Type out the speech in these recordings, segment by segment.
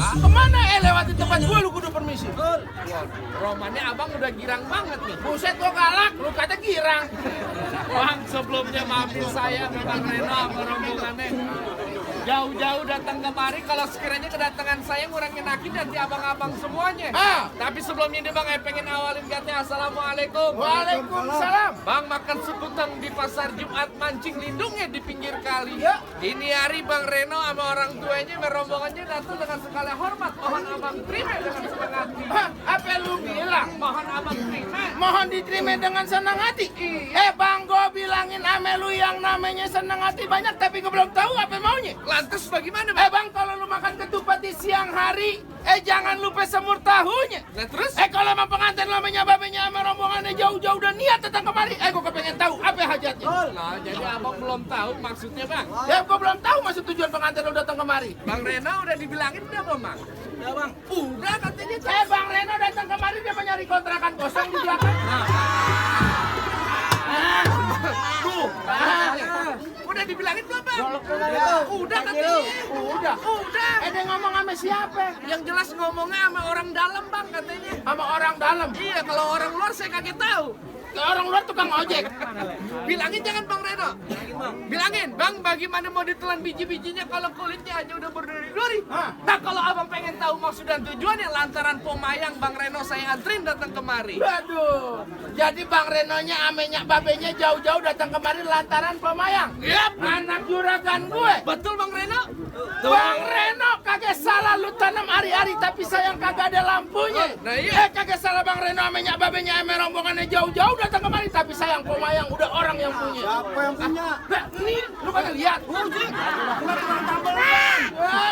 Kemana lewatin tempat gue lu kudu permisi. Romannya abang udah girang banget nih. Buset gua galak, lu kata girang. Bang, sebelumnya maafin saya Bang Reno sama rombongannya. Jauh-jauh datang kemari, kalau sekiranya kedatangan saya ngurangin naki dan di abang-abang semuanya. Tapi sebelumnya ini Bang, pengen awalin katanya Assalamualaikum. Waalaikumsalam. Bang, makan sekutang di pasar Jumat mancing lindungnya di pinggir kali. Ya. Ini hari Bang Reno sama orang tuanya rombongannya datang dengan segala hormat. Mohon abang terima dengan senang hati. Apa lu bilang? Mohon abang terima. Mohon diterima dengan senang hati. Bang, gua bilangin ame lu yang namanya senang hati banyak, tapi gua belum tahu apa maunya. Lantas bagaimana Bang? Bang, kalau lu makan ketupat di siang hari, jangan lupa semur tahunya. Nah terus? Kalau emang pengantin namanya babenya sama rombongannya jauh-jauh dan niat datang kemari, gua kepengen tahu apa hajatnya. Nah, jadi abang belum tahu maksudnya Bang. Gua belum tahu maksud tujuan pengantin lu datang kemari. Bang Reno udah dibilangin udah belum Bang? Udah Bang. Udah katanya. Bang Reno datang kemari dia mau nyari kontrakan kosong di belakang. Udah dibilangin belum Bang? Udah katanya. Udah. Dia ngomong sama siapa? Yang jelas ngomongnya sama orang dalam Bang katanya. Sama orang dalam. Iya, kalau orang luar saya kaget tahu. Orang luar tukang ojek. Bilangin jangan Bang Reno. Bilangin, Bang, bagaimana mau ditelan biji-bijinya kalau kulitnya aja udah berduri-duri. Nah, kalau abang pengen tahu maksud dan tujuannya lantaran pemayang Bang Reno saya anterin datang kemari. Aduh. Jadi Bang Renonya amenya babenya jauh-jauh datang kemari lantaran pemayang. Yap. Anak juragan gue. Betul Bang Reno? Bang Reno kagak salah lu tanam hari-hari tapi sayang kagak ada lampunya. Nah, iya. Kagak salah Bang Reno amenya babenya ame rombongannya jauh-jauh datang kemari tapi sayang pemayang udah orang yang punya. Siapa yang punya? Nih, lu kagak lihat?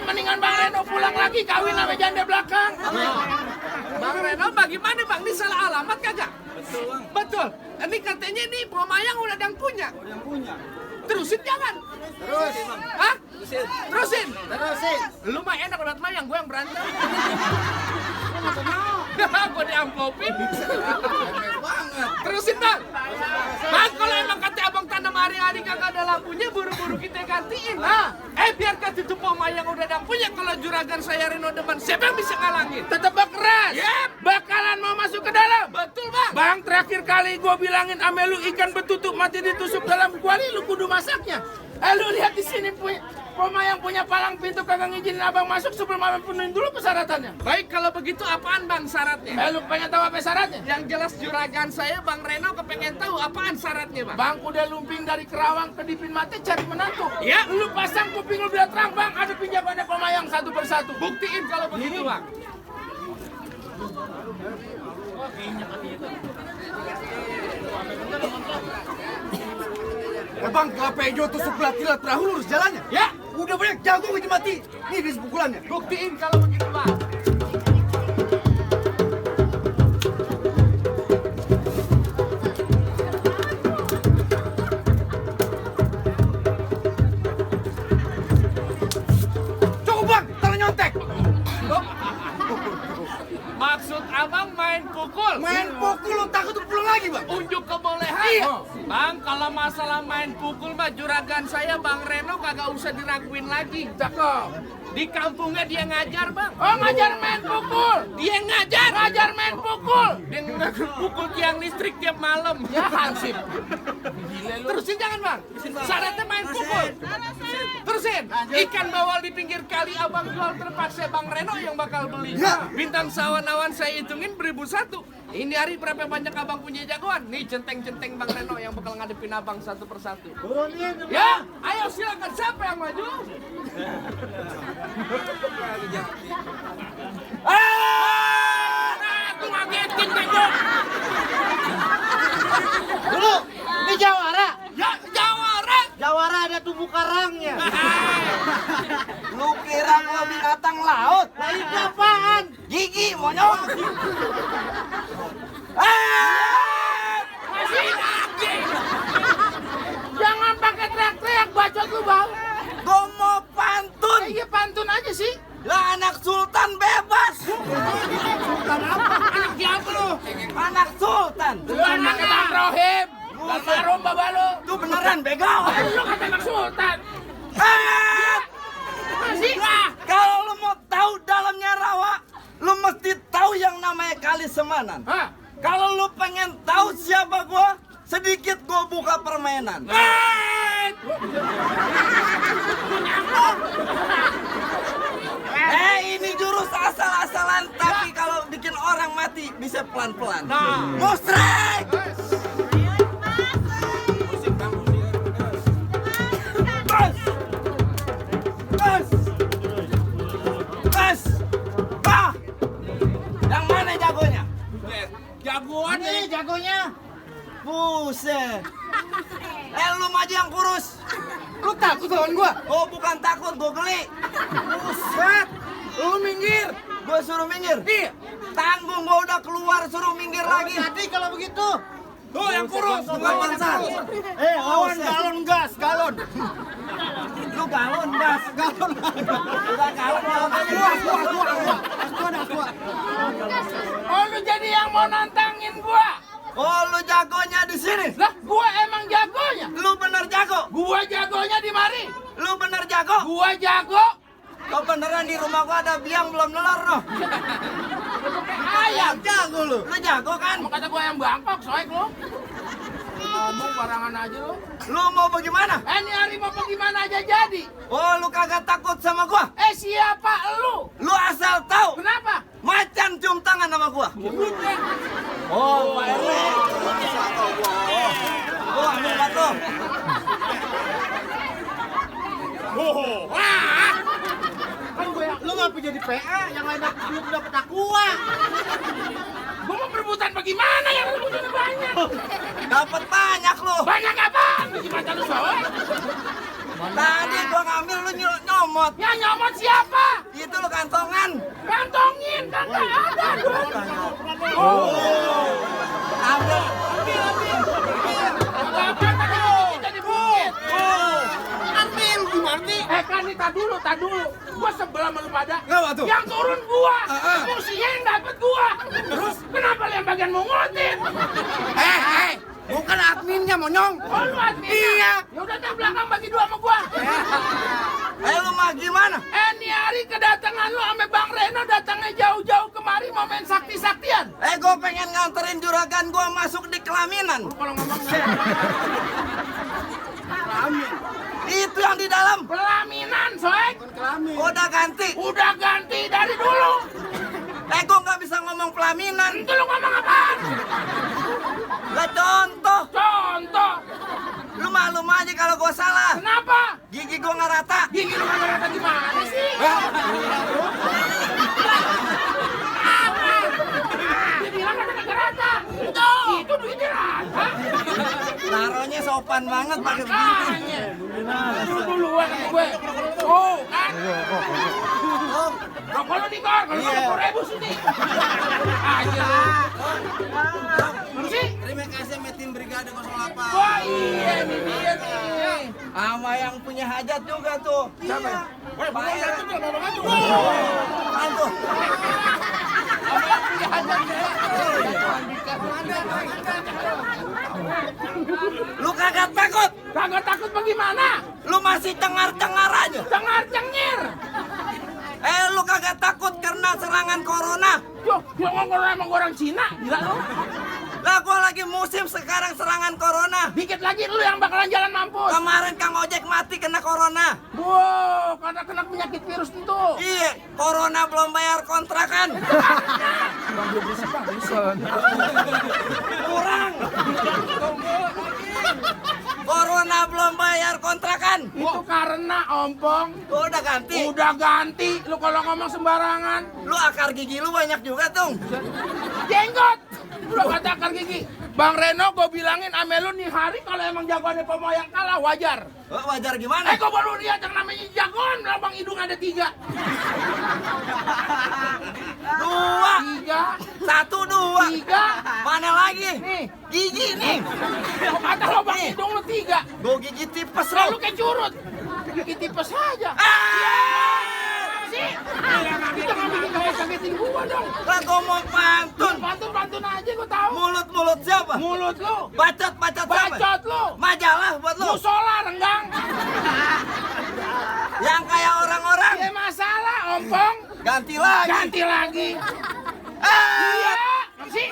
Mendingan Bang Reno pulang lagi kawin sama janda belakang. Bang Reno bagaimana Bang? Ini salah alamat kagak? Betul Bang. Betul. Ini katanya nih pemayang udah ada yang punya. Terusin jangan. Terus. Hah? Terusin. Terusin. Lu mah enak udah mayang, gue yang berantem. Gue diamplopin. Terusin Bang. Bang, kalau emang kata abang tanam hari-hari kagak ada lampunya, buru-buru kita gantiin. Biar kata itu pemayang udah ada yang punya, kalau juragan saya Reno demen, siapa yang bisa ngalangin? Tetep keras. Yep. Bakalan mau masuk ke dalam. Betul Bang. Bang, terakhir kali gue bilangin ame lu ikan betutuk mati ditusuk dalam kuali, lu kudu masaknya. Lu lihat di sini pemayang punya palang pintu kagak ngizinin abang masuk sebelum abang penuhin dulu persyaratannya. Baik, kalau begitu apaan Bang syaratnya? Lu pengen tahu apa syaratnya? Yang jelas juragan saya Bang Reno kepengen tahu apaan syaratnya Bang? Bang, udah lumping dari Kerawang ke Dipin Mati cari menantu. Ya. Lu pasang kuping lu biar terang Bang, ada pinjamannya pemayang satu persatu. Buktiin kalau begitu Bang. Bang, kelapa hijau tusuk belah tilat perahu lurus jalannya. Ya. Udah banyak jago uji mati. Nih di pukulannya. Buktiin kalau begitu Bang. Cukup Bang, tangan nyontek. Maksud abang main pukul? Main pukul lu takut tuh pulang lagi Bang. Unjuk kebolehan? Iya. Bang, kalau masalah main pukul mah juragan saya Bang Reno kagak usah diraguin lagi. Cakep. Di kampungnya dia ngajar Bang. Oh, ngajar main pukul. Dia ngajar. Ngajar main pukul. Dia pukul tiang listrik tiap malam. Ya hansip. Terusin jangan Bang. Syaratnya main pukul. Terusin. Ikan bawal di pinggir kali abang jual terpaksa Bang Reno yang bakal beli. Ya. Bintang sawan-awan saya hitungin 1.001. Ini hari berapa banyak abang punya jagoan? Nih centeng-centeng Bang Reno yang bakal ngadepin abang satu persatu. Ya, ayo silakan siapa yang maju? Aku ngagetin bego. Dulu, ini jawara. Ya, jawara. Jawara ada tumbuh karangnya. Lu kira gua binatang laut? Nah, itu apaan? Gigi, monyong. Masih lagi. Jangan pakai teriak-teriak, bacot lu bang. Gua mau pantun. Iya pantun aja sih. Lah anak sultan bebas. Sultan apa? Anak siapa lu? Anak sultan. Lu anaknya Bang Rohim. Almarhum baba lu. Itu beneran bego. Lu kata anak sultan. Eh, Masih? kalau lu mau tahu dalamnya perlawanan. Hah? Kalau lu pengen tahu siapa gua, sedikit gua buka permainan. Ini jurus asal-asalan, tapi kalau bikin orang mati bisa pelan-pelan. Mustrek! Gas! Gas! Gas! Ah! Yang mana jagonya? Jagoan Ini jagonya. Buset. Lu maju yang kurus. Lu takut lawan gua? Oh, bukan takut, gua geli. Buset. Lu minggir. Gua suruh minggir. Iya. Tanggung gua udah keluar, suruh minggir lagi. Jadi kalau begitu. Tuh yang kurus, bukan pansan. Lawan galon gas, galon. Lu galon gas, galon. Udah galon. Gua. Oh, lu jadi yang mau nantangin gua? Oh, lu jagonya di sini. Lah, gua emang jagonya. Lu bener jago. Gua jagonya di mari. Lu bener jago. Gua jago. Kau beneran di rumah gua ada biang belum nelor noh. Ayam. Jago lu. Lu jago kan? Mau kata gua yang Bangkok, soek lu. Ngomong barangan aja lu. Lu mau bagaimana? Ini hari mau pergi mana aja jadi. Oh, lu kagak takut sama gua? Siapa lu? Lu asal tahu. Kenapa? Macan cium tangan sama gua. Oh, Pak RW. Oh, ambil batu. Wah. Lu ngapa jadi PA? Yang lain belum dapat aqua. Gua mau perebutan bagaimana yang rebutan banyak? Dapat banyak lu. Banyak apa? Gimana lu soek? Tadi gua ngambil lu nyomot. Yang nyomot siapa? Itu lu kantongan. Kantongin, kagak ada dong. Ambil. Apa tadi kita di bukit? Ambil gimana nih? Kan nih, tak dulu. Gua sebel sama lu pada. Ngapa tuh? Yang turun gua. Fungsinya yang dapet gua. Terus kenapa lu yang bagian mungutin? Bukan adminnya monyong. Oh, lu admin? Iya. Ya udah dah belakang bagi dua sama gua. Lu mah gimana? Ini hari kedatangan lu sama Bang Reno datangnya jauh-jauh kemari mau main sakti-saktian. Gua pengen nganterin juragan gua masuk di kelaminan. Kalau ngomong Itu yang di dalam. pelaminan, soek. Udah ganti. Udah ganti dari dulu. Gua nggak bisa ngomong pelaminan. Itu lu ngomong apaan? Lah contoh. Contoh. Lu maklum aja kalau gua salah. Kenapa? Gigi gua nggak rata. Gigi lu kagak rata gimana sih? Apa? Dia bilang kagak rata. Itu duitnya rata. Naronya sopan banget pakai begini. Makanya. Duluan sama gue. Oh, kan? Rokok lu nih, Kor. Kalau 10.000 sini. Aja lu. Sih? Terima kasih sama tim Brigade 08. Wah, iya ini dia nih. Sama yang punya hajat juga tuh. Siapa? Woi, Pak bukan RW. satu tuh, nolong tuh. Apaan tuh? Apa yang punya hajat ya? Lu kagak takut? Kagak takut bagaimana? Lu masih cengar-cengar aja? Cengar-cengir. Lu kagak takut karena serangan corona? Yo, yang ngomong emang orang Cina, gila lu. Lah gua lagi musim sekarang serangan corona. Dikit lagi lu yang bakalan jalan mampus. Kemarin Kang Ojek mati kena corona. Wow, karena kena penyakit virus itu. Iya, corona belum bayar kontrakan. Kurang. Corona belum bayar kontrakan. Itu karena ompong Udah ganti. udah ganti. Lu kalau ngomong sembarangan, Lu akar gigi lu banyak juga, Tung. jenggot. Udah kata akar gigi. Bang Reno, gue bilangin ame lu nih hari kalau emang jagoannya pemoyang kalah wajar. Wajar gimana? Gue baru lihat yang namanya jagoan, lambang hidung ada 3. 2, 1, 2. 3. Mana lagi? Nih, Gigi nih. kok kata lambang hidung lu 3. Gua gigi tipes Selalu lu. kayak curut. Gigi tipes aja. Sih. Kita nggak bikin kaget-kagetin gua dong. Lah gua mau pantun. Pantun aja gua tahu. Mulut siapa? Mulut lu. Bacot siapa? Bacot lu. Majalah buat lu. Musola renggang. Yang kayak orang-orang. Ya masalah, ompong. Ganti lagi. Ganti lagi. Ah! Iya. sih?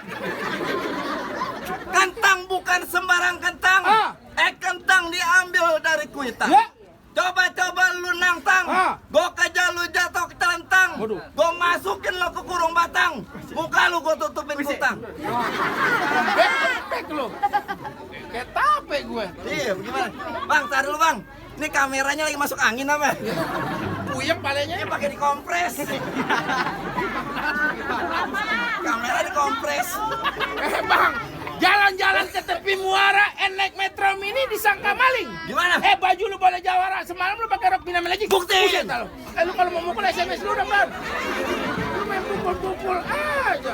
Kentang bukan sembarang kentang. Kentang diambil dari kuitang. Ya. Coba-coba lu nangtang. Gua kejar lu jatuh ke telentang. Waduh. Gua masukin lu ke kurung batang. Muka lu gua tutupin kutang. Bek lu. Kayak tape gue. Iya, gimana? Bang, tar dulu bang. Ini kameranya lagi masuk angin apa? Puyeng palanya. Ini pakai dikompres. Kamera dikompres. Bang, jalan-jalan ke tepi muara, naik metro mini disangka maling. Gimana? Baju lu boleh jawara. Semalam lu pakai rok Bina Magic. Buktiin. Lu kalau mau mukul SMS lu dong, Bang. Lu main pukul-pukul aja.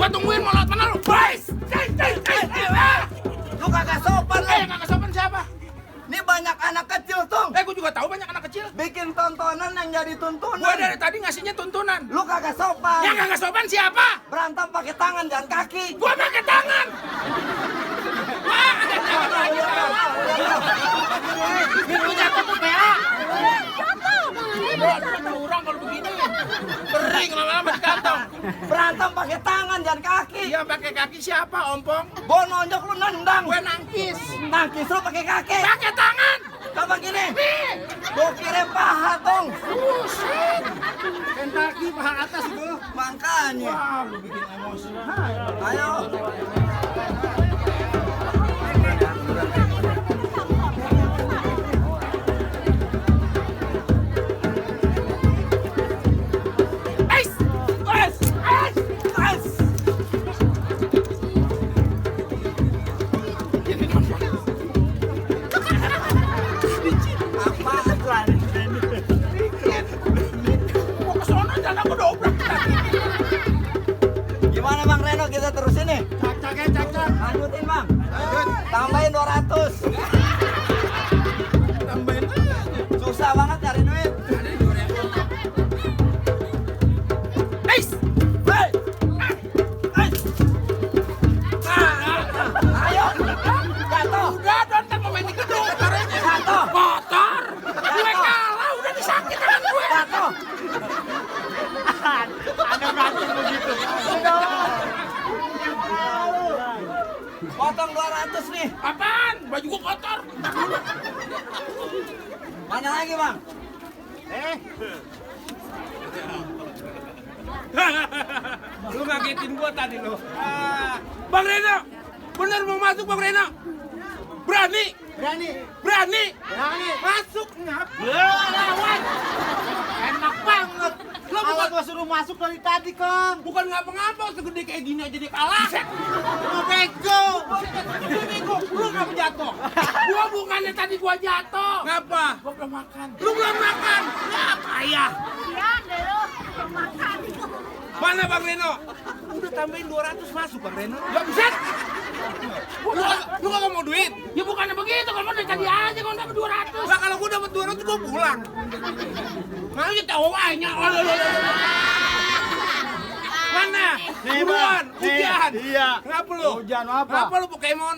Gua tungguin mau lewat mana lu? Boys! Lu kagak sopan lu. Kakak sopan siapa? Ini banyak anak kecil tuh. Gua juga tahu banyak anak kecil. Bikin tontonan yang jadi tuntunan. Gua dari tadi ngasihnya tuntunan. Lu kagak sopan. Yang kagak sopan siapa? Berantem pakai tangan dan kaki. Gua pakai tangan. Wah, ada tangan. Lu jatuh tuh PA. Curang kalau begini. Kering lama-lama di kantong. Berantem pakai tangan dan kaki. Iya, pakai kaki siapa, Ompong? Gua nonjok lu nendang. Gue nangkis. Nangkis lu pakai kaki. Pakai tangan. Coba gini. Nih. Gua kirim paha dong. Buset. Kaki paha atas itu. Makanya. Wah, lu bikin emosi. Ayo. Mau ke sono jangan aku dobrak. Gimana Bang Reno, kita terusin nih? Cak. Lanjutin Bang. Tambahin 200. Tambahin aja. Susah banget cari duit. Ais. Hey. Ayo. Jatuh. Udah, ntar mau main di gedung. Caranya. Jatuh. Kotor. Gue kalah, udah disakit tangan gue. Jatuh. Ada berantem begitu. Potong 200 nih. Apaan? Baju gue kotor. Mana lagi Bang? Lu ngagetin gua tadi lu. Bang Reno, bener mau masuk Bang Reno? Berani? Berani. Masuk lawan. Enak banget. Lo Kalau gua suruh masuk dari tadi, Kang. bukan ngapa-ngapa, segede kayak gini aja dia kalah. Mau bego. Lu ngapa jatuh? Gua bukannya tadi gua jatuh. Ngapa? Gua belum makan. Lu belum makan? Ya payah. Iya, deh lo makan. Mana Bang Reno? Udah tambahin 200 masuk Bang Reno. Gak bisa. Lu gak mau duit? Ya bukannya begitu, kalau mau dari tadi aja kalau dapat 200. Nah kalau gua dapat 200 gua pulang. Nah kita awalnya. Mana? Buruan, hujan. Iya. Ngapa lu? Hujan apa? Ngapa lu Pokemon?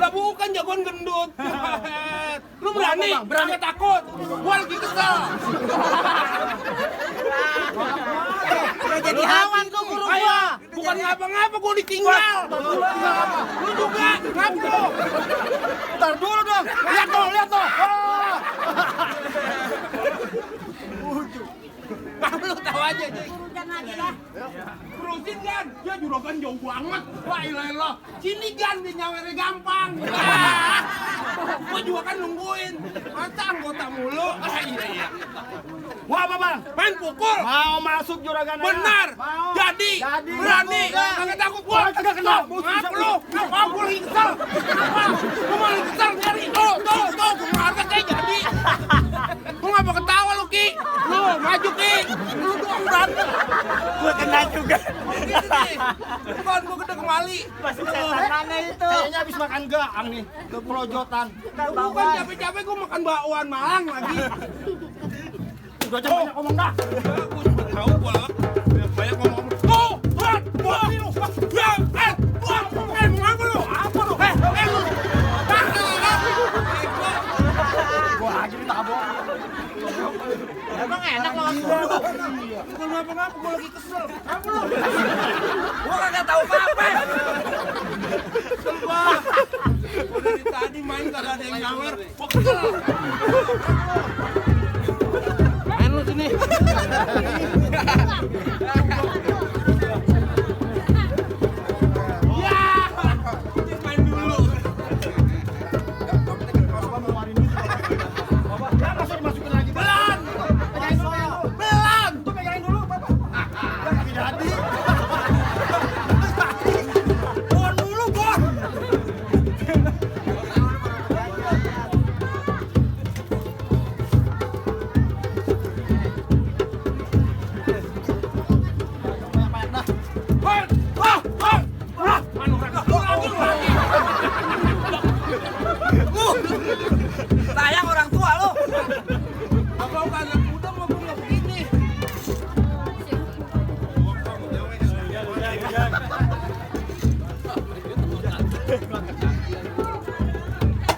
Lah bukan jagoan gendut. Lu berani? Berani takut. Gua lagi kesel. Udah jadi hawan tuh guru Ayo, gua. bukan ngapa-ngapa gua ditinggal. Lu juga, ngapa lu? Ntar dulu dong. Lihat tuh. Kamu lu tahu aja, Jay. Hujan lagi dah. Terusin kan, dia juragan jauh banget. Wah ilah, sini kan dia nyawernya gampang. Gua juga kan nungguin. Masa anggota mulu? Iya. Mau apa, Bang? Main pukul. Mau masuk juragan aja? Benar. Mau. Jadi. Berani. Enggak. Kagak takut gua. Kagak kenal. Ngapa lu? Ngapa gua lagi kesel? Ngapa? Gua malah kesel nyari. Tuh. Gua harga kayak jadi. Gua ngapa ketawa lu, Ki? Lu maju, Ki. Lu doang berantem. Gua kena juga. Gitu nih. Bukan gua gede kembali. Masih setanannya itu. Kayaknya habis makan gaang nih. Ke perojotan. Bukan capek-capek gua makan bakwan Malang lagi. Udah aja banyak ngomong dah. Gua juga tahu gua banyak ngomong. Tuh, buat lu. Ya, mau apa lu? Apa lu? Lu. Bukan ngapa-ngapa, gue lagi kesel. Apa lu? Gua kagak tahu apa-apa. Dari tadi main kagak ada yang nyawer. Main lu sini. Sayang orang tua lu. Abang kagak muda mau gue nggak begini.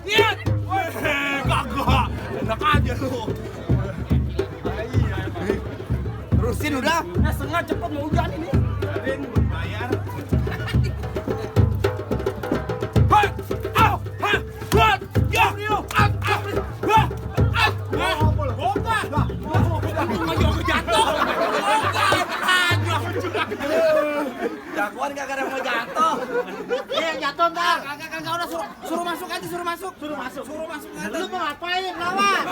Lihat. Kagak. Enak aja lu. Terusin udah. Setengah cepet mau hujan ini. Bayar. Jagoan kagak ada mau jatuh. Yang jatuh ntar. Kagak udah suruh masuk aja, suruh masuk. Suruh masuk. Suruh masuk aja. Lu mau ngapain? Lawan.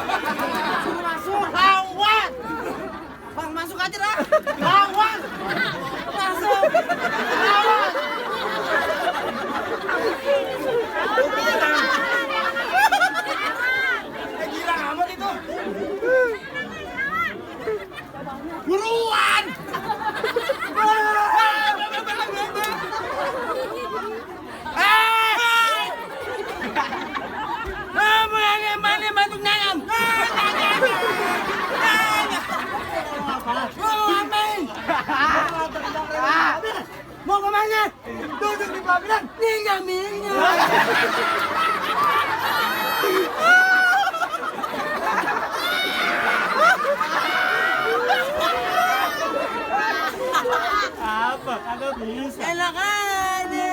Suruh masuk. Lawan. Bang masuk aja dah. Lawan. Masuk. Lawan. Gila amat itu. Buruan. Mana masuk dalam? Mau kemana? Duduk di pelaminan. Minyak. Apa? Kagak bisa. Enak aja.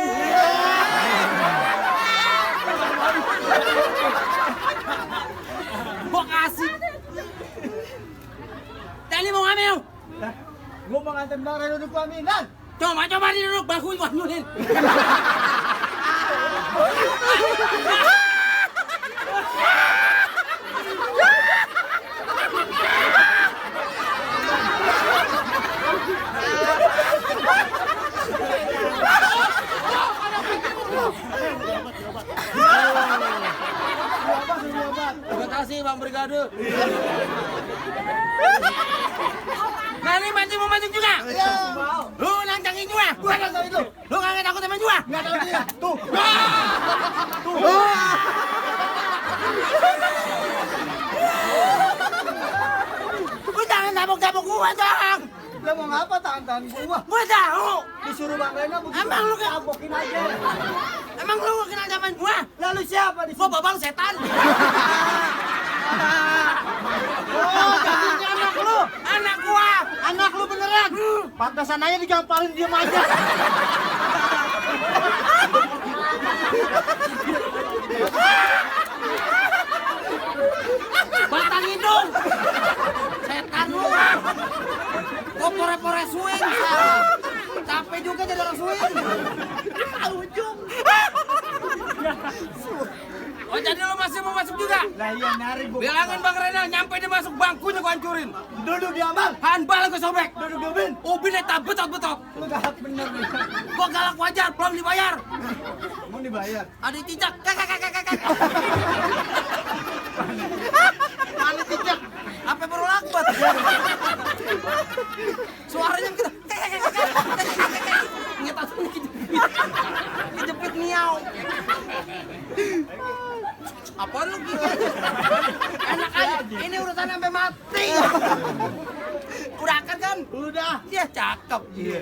Gua kasih. Tadi mau ngambil. Gua mau nganter barang duduk pelaminan. Coba duduk bangku gua nyulin. Terima kasih Bang Brigade. Nanti masih mau masuk juga? Iya. Lu nantangin juga? Gua nggak itu. Lu kagak takut sama juga? Nggak tahu dia. Tuh. Lu jangan tabok-tabok gua dong. Dia mau ngapa tangan gua? Gua tahu. Disuruh Bang Rena begitu. Emang lu kayak- tabokin aja. Emang lu kenal zaman gua? Lalu siapa di Gua sini? babang setan. Oh, jadinya anak lu. Anak gua. Anak lu beneran. Pantesan aja digamparin diem aja. Batang hidung. Setan lu. Gua pore-pore swing. Capek juga jadi orang swing. Ujung. Oh jadi lu masih mau masuk juga? Lah iya nari gua. Bilangin Bang Renal nyampe dia masuk bangkunya gua hancurin. Duduk di abang. Handbal gua sobek. Duduk di ubin. Ubinnya tak betot-betot. Lu galak bener nih. Gua galak wajar, belum dibayar. Mau dibayar. Ada cicak. Kakak. Mana cicak? Apa baru lakbat? Suaranya kita. Ngetas kejepit miau. Apaan lu gitu? Enak aja. Ini urusan sampai mati. Udah akan kan? Udah. Dia cakep. Iya.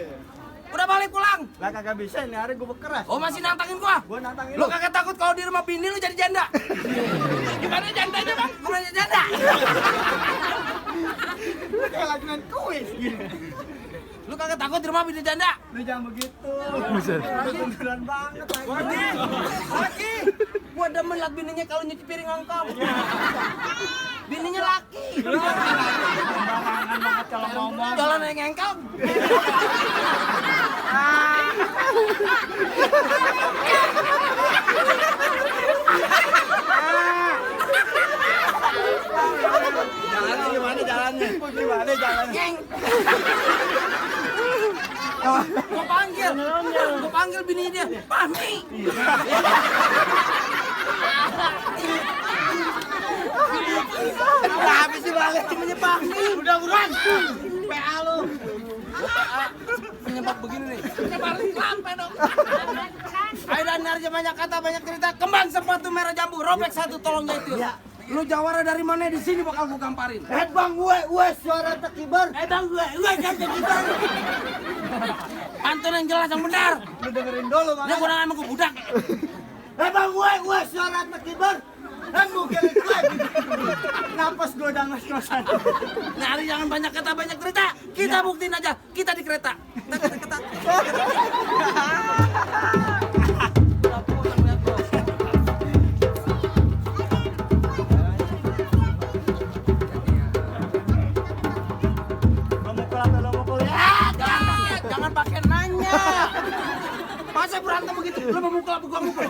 Udah balik pulang. Lah kagak bisa ini hari gua bekeras. Oh masih nantangin gua? Gua nantangin Lu kagak takut kalau di rumah bini lu jadi janda? Gimana jandanya bang? Gimana janda? Kayak lagi main kuis gitu. Lu kagak takut di rumah bini janda? Lu jangan begitu. Beneran banget lagi. Gua demen liat bininya kalau nyuci piring angkam. Bininya laki. Sembarangan banget kalau ngomong. Jalan yang engkam. Jalannya gimana jalannya? Gimana jalannya? Geng. Gua panggil bini dia. Mami. Habis sih balik namanya Pami. Udah buruan. PA lu. Penyebab begini nih. Balik lampe dong. Ayo dan narja banyak kata banyak cerita. Kembang sepatu merah jambu. Robek satu tolong itu. Lu jawara dari mana di sini bakal gua gamparin. Bang gue suara tekibar. Bang gue jangan tekibar. Pantun yang jelas yang benar. Lu dengerin dulu Dia kurang emang gua budak. Bang gue suara tekibar. Mungkin gue. Napas gue udah ngos-ngosan. Nyari jangan banyak kata banyak cerita. Kita buktiin aja. Kita di kereta. Kita. Jangan pakai nanya. Masa berantem begitu? Lu mau mukul apa gua mukul?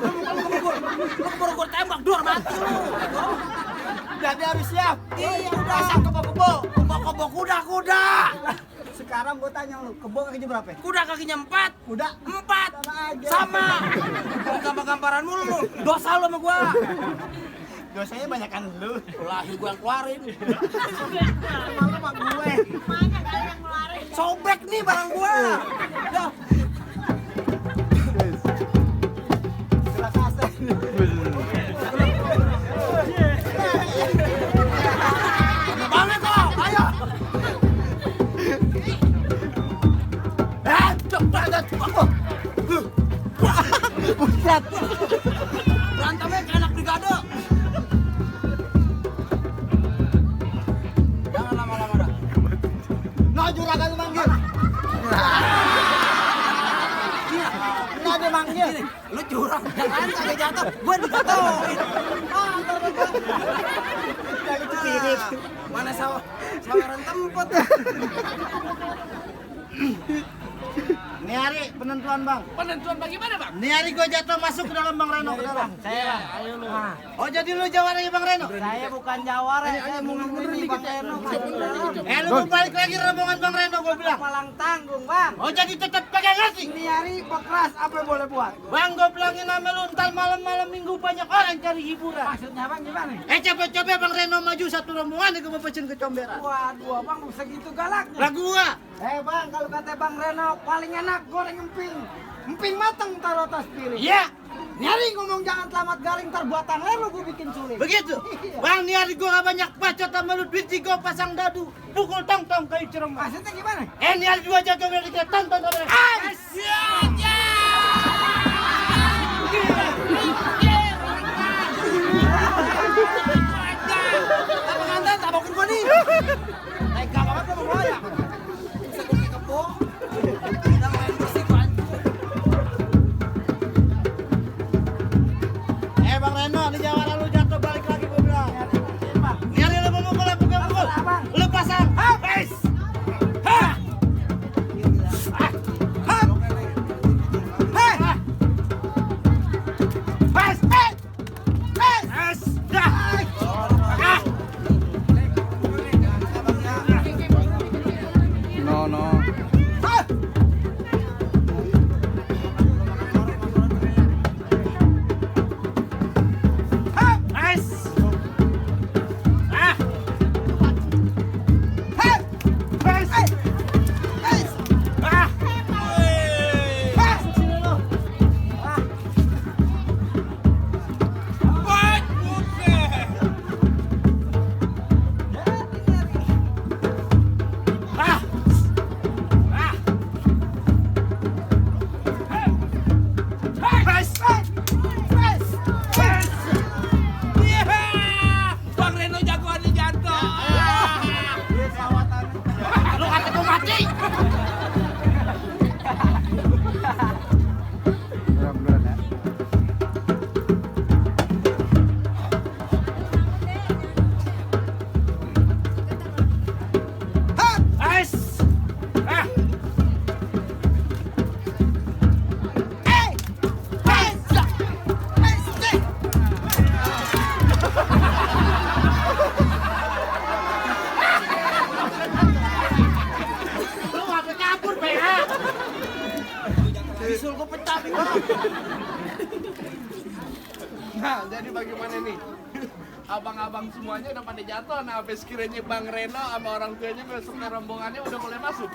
Lu baru gua tembak, dor mati lu. Jadi harus siap. Iya udah. Kebo kuda. Sekarang gue tanya lu, kebo kakinya berapa? Kuda kakinya 4. Kuda 4. Sama. Gampar-gamparan mulu lu. Dosa lu sama gua. dosanya banyakan lu. Lahir gua yang keluarin. Malu sama gue. Mana kali yang ngeluarin? Sobek nih barang gua. Dah. Gerak kasar. Banget kok. Ayo. Buset. Berantemnya kayak anak brigade. Jangan lama-lama dah. No juragan lu manggil. Nah dia manggil. Lu curang, jangan sampai jatuh. Gua dijatuhin. Dari itu pirit. Mana sawaran tempat. Nih hari penentuan bang. Penentuan bagaimana bang? Nih hari gue jatuh masuk ke dalam bang Reno ke dalam. Saya, ayo lu. Oh jadi lu jawara bang Reno? Saya bukan jawara, saya mau ini Bang Reno. Lu mau balik lagi rombongan bang Reno gue bilang. Malang tanggung, Bang. Oh jadi tetap pegang hati. Ini hari pekras apa yang boleh buat? Bang gue bilangin sama lu ntar malam-malam minggu banyak orang cari hiburan. Maksudnya Bang gimana? Coba-coba bang Reno maju satu rombongan gue mau pesen ke comberan. Waduh, Bang segitu galaknya. Lagu gua. Bang, kalau kata Bang Reno paling enak goreng emping. Emping matang taruh atas piring. Iya. Nyari ngomong jangan selamat garing ntar buatan lu gue bikin sulit. Begitu. Bang nih hari gua gak banyak bacot sama lu duit gue pasang dadu. Pukul tong-tong kayu cerem. Maksudnya gimana? Nih hari dua jago dari kita tonton sama. Pengantin tabokin gua nih. Tega banget lu mau ya. Bisa gua kayak kebo. Udah main bersih gua anjing. Bang Reno, di jawara lu jatuh balik lagi gua bilang. Nih hari lu mau mukul apa gua mukul? Lu pasang. Guys. Nah, jadi bagaimana nih? Abang-abang semuanya udah pada jatuh. Nah, habis kiranya Bang Reno sama orang tuanya besok rombongannya udah mulai masuk.